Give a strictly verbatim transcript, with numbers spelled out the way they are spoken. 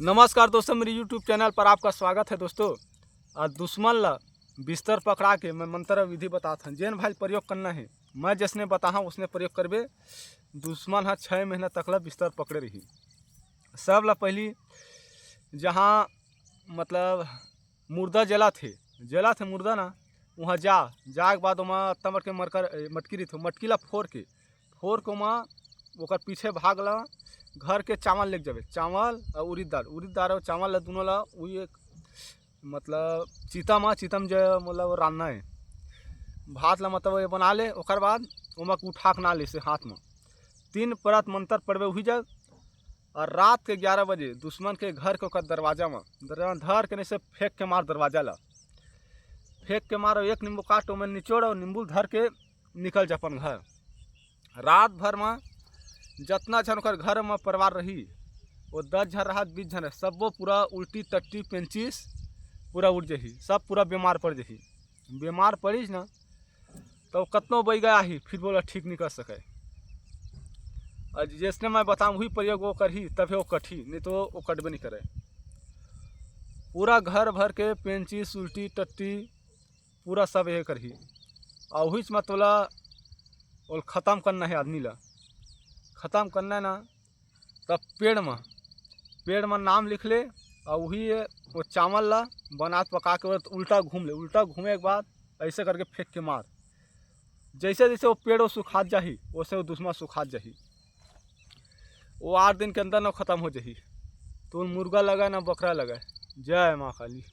नमस्कार दोस्तों, मेरे YouTube चैनल पर आपका स्वागत है दोस्तों। आज दुश्मन ला बिस्तर पकड़ा के मैं मंत्र विधि बतात हन, जेन भाई प्रयोग करना है, मैं जैसने बताहा उसने प्रयोग करबे। दुश्मन हा छः महीना तक ला बिस्तर पकड़े रही। सब ला पहली जहाँ मतलब मुर्दा जला थे, जला थे मुर्दा ना, वहाँ जा, जाए के बाद ओमा अत्ता मटके मरकर ए, मटकी रही थे, मटकी ला फोर के, फोर के ओमा ओकर पीछे भाग ला घर के चावल लेके जाबे, चावल और उरीद दाल, उरीद दाल और चावल ला दोनों ला वही एक मतलब चिता मा, चिता मा जो मतलब रान्ना है, भात ला मतलब ये बना ले, ओकर बाद ओमा के उठा के ना ले से हाथ में तीन परत मंत्र पढ़बे हुई जाए। और रात के ग्यारह बजे दुश्मन के घर के ओकर दरवाजा में दरवाजा धर के नहीं से फेंक के मार दरवाजा ला, फेंक के मार और एक नींबू काट ओमे निचोड़ और नींबू धर के निकल जा अपन घर। रात भर में जतना झन ओकर घर में परिवार रही, वो दस झन रहा, बीस झन रहे, सबो पूरा उल्टी टट्टी पेंचिस पूरा उठ जही, सब पूरा बीमार पड़ जही। बीमार पड़िस ना तो कतनो बैगा आही फिर बोला ठीक नहीं कर सके। और जैसने मैं बताऊँ वही प्रयोग वो करही तभे वो कटही, नहीं तो वो कटबे नहीं करे। पूरा घर भर के पेंचिस उल्टी टट्टी पूरा सब ये करही। और वही में तोला ओल ख़त्म करना है आदमी ला, ख़त्म करना है ना, तब पेड़ में, पेड़ में नाम लिख ले और वही वो चावल ला बनात पका के उल्टा घूम ले, उल्टा घूमे के बाद ऐसे करके फेंक के मार। जैसे जैसे वो पेड़ वो सुखात जाही वैसे वो दुश्मन सुखात जाही। वो आठ दिन के अंदर ना ख़त्म हो जाही। तो मुर्गा लगा ना बकरा लगा। जय माँ काली।